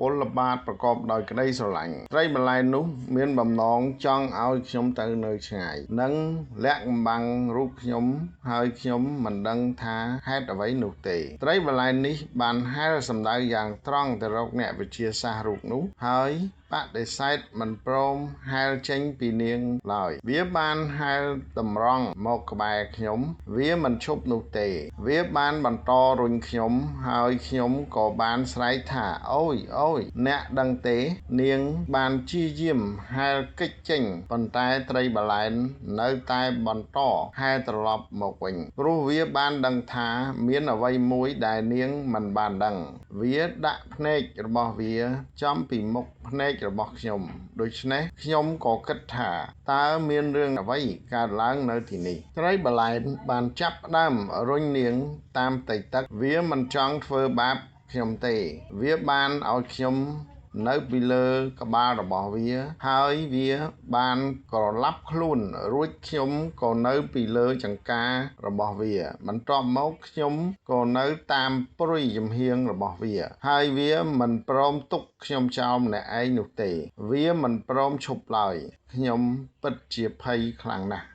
ពលបាតប្រកបដោយក្តីស្រឡាញ់ ត្រីបន្លែនោះមានបំណងចង់ឲ្យខ្ញុំទៅនៅឆ្ងាយ និងលាក់កំបាំងរូបខ្ញុំហើយខ្ញុំមិនដឹងថាហេតុអ្វីនោះទេ ត្រីបន្លែនេះបានហែលសំដៅយ៉ាងត្រង់ទៅរកអ្នកវិទ្យាសាស្ត្ររូបនោះ ហើយបដិសេធមិនព្រមហែលចេញពីនាងឡើយ វាបានហែលតម្រង់មកក្បែរខ្ញុំ វាមិនឈប់នោះទេ វាបានបន្តរុញខ្ញុំ ហើយខ្ញុំក៏បានស្រែកថា អូយអូយ អ្នកដឹងទេ នាងបានព្យាយាមហែលគេចចេញ ប៉ុន្តែត្រីបាឡែននៅតែបន្តហែលត្រឡប់មកវិញ ព្រោះវាបានដឹងថាមានអ្វីមួយដែលនាងមិនបានដឹង វាដាក់ភ្នែករបស់វាចំពីមុខភ្នែករបស់ខ្ញុំ ដូច្នេះខ្ញុំក៏គិតថាតើមានរឿងអ្វីកើតឡើងនៅទីនេះ ត្រីបាឡែនបានចាប់ផ្ដើមរុញនាងតាមផ្ទៃទឹក វាមិនចង់ធ្វើបាបខ្ញុំទេ វាបានឲ្យខ្ញុំនៅពីលើក្បាលរបស់វា ហើយវាបានក្រឡាប់ខ្លួន រួចខ្ញុំក៏នៅពីលើចង្ការបស់វា បន្ទាប់មកខ្ញុំក៏នៅតាមព្រុយចំហៀងរបស់វា ហើយវាមិនព្រមទុកខ្ញុំចោលម្នាក់ឯងនោះទេ វាមិនព្រមឈប់ឡើយ ខ្ញុំពិតជាភ័យខ្លាំងណាស់។